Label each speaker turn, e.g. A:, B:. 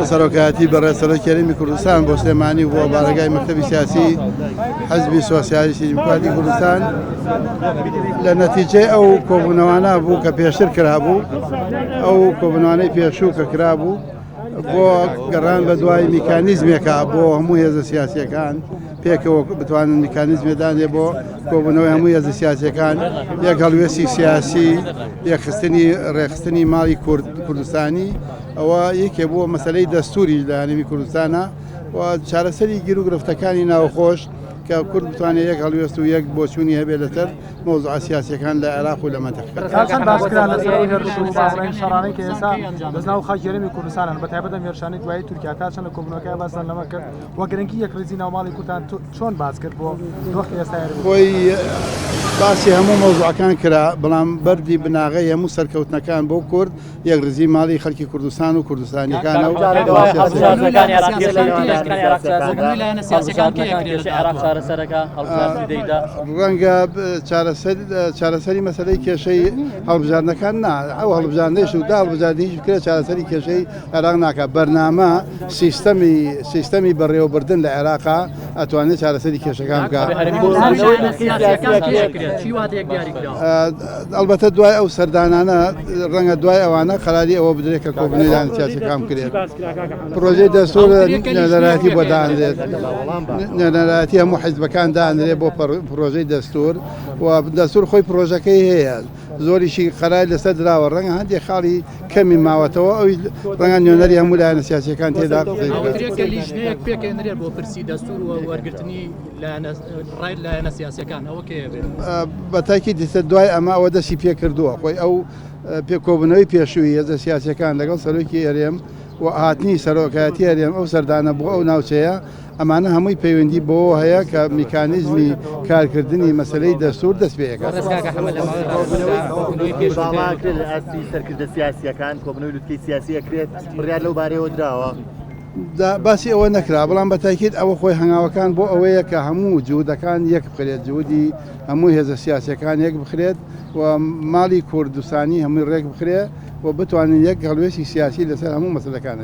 A: سەرۆکایەتی بەڕێز سەرۆکی هەرێمی کوردستان بۆ سلێمانی و بۆ بارەگای مەکتەبی سیاسی حزبی سۆسیالیستی دیموکراتی کوردستان لە نەتیجەی ئەو کۆبوونەوانە بوو کە پێشتر کرابوو ئەو کۆبوونەوانەی پێشوو کە کرابوو بۆ گەڕان بە دوای میکانیزمێکە بۆ هەموو هێزە سیاسیەکان پێکەوە بتوانن میکانیزمێ دانێ بۆ کۆبوونەوەی هەموو هێزە سیاسیەکان یەک هەڵوێستی سیاسی یەکخستنی ڕێکخستنی ماڵی کورد کوردستانی ئەوە یەکێ بووە مەسلەی دەستوری لە هەرێمی کوردستانە و چارەسەری گیر و گرفتەکانی ناوخۆش کە کورد بتوانێت یەک هەڵوێست و یەک بۆچوونی هەبێت لەسەر مەوزوعە سیاسیەکان لە عێراق و لە مەنتەقەکە.
B: تا چەند باس کرا لەسەر ئەو هێرش و با بڵێین شەڕانەی کە ئێستا دەست ناو خاکی هەرێمی کوردستانن بە تایبەت ئەم هێرشانەی دوایی تورکیا تا چەند لە کۆبوونەوەکە باستان لەمە کرد و گرنگی یەکڕیزی ناوماڵی کوردتان چۆن باس کرد بۆ دۆخی ئێستای هەرێمی
A: خۆی باسی هەموو مەوزوعەکان کرا بەڵام بەردی بناغەی هەموو سەرکەوتنەکان بۆ کورد یەکڕیزی ماڵی خەڵکی کوردستان و کوردستانیەکانە و ڕەنگە چارەسەری مەسەلەی کێشەی هەڵبژاردنەکان نا ئەو هەڵبژاردنەیش و دا هەڵبژاردنیش بکرێت چارەسەری کێشەی عێراق ناکات بەرنامە سیستەمی سیستەمی بەڕێوەبردن لە عێراقا ئەتوانێت چارەسەری کێشەکان بکات ئەڵبەتە دوای ئەو سەردانانە ڕەنگە دوای ئەوانە قەراری ئەوە بدرێت کە کۆبوونەوەی لایەنە سیاسیەکان بکرێت پرۆژەی دەستور نوێنەرایەتی بۆ دانرێت نوێنەرایەتی هەموو حیزبەکان دانرێت بۆ پرۆژەی دەستور و دەستور خۆی پرۆژەکەی هەیە زۆریشی قەرار لەسەر دراوە ڕەنگە هەندێک خاڵی کەمی ماوەتەوە ئەوی ڕەنگە نوێنەری هەموو لایەنە سیاسیەکان تێدا قسەی بکات.
C: کە لیژنەیەک پێکهێنرێت بۆ پرسی دەستور و وەرگرتنی ڕای لایەنە سیاسیەکان ئەوە کێ بێت؟
A: بە تاکید دیسە دوای ئەمە ئەوە دەستی پێکردووە خۆی ئەو پێ کۆبوونەوەی پێشووی هێزە سیاسیەکان لەگەڵ سەرۆکی هەرێم و هاتنی سەرۆکایەتی هەرێم ئەو سەردانە بۆ ئەو ناوچەیە ئەمانە هەمووی پەیوەندی بەوە هەیە کە میکانیزمی کارکردنی مەسەلەی دەستور دەست پێ ئەکات.
D: باڵا کرێت لە ئاستی سەرکردە سیاسییەکان، کۆبوونەوەی لوتکەی سیاسی ئەکرێت، بڕیار لەو بارەیەوە دراوە؟
A: باسی ئەوە نەکرا، بەڵام بە تاکید ئەوە خۆی هەنگاوەکان بۆ ئەوەیە کە هەموو جهودەکان یەک بخرێت، جهودی هەموو هێزە سیاسییەکان یەک بخرێت و ماڵی کوردستانی هەمووی ڕێک بخرێ و بتوانین یەک هەڵوێستی سیاسی لەسەر هەموو مەسەلەکان هەبێت.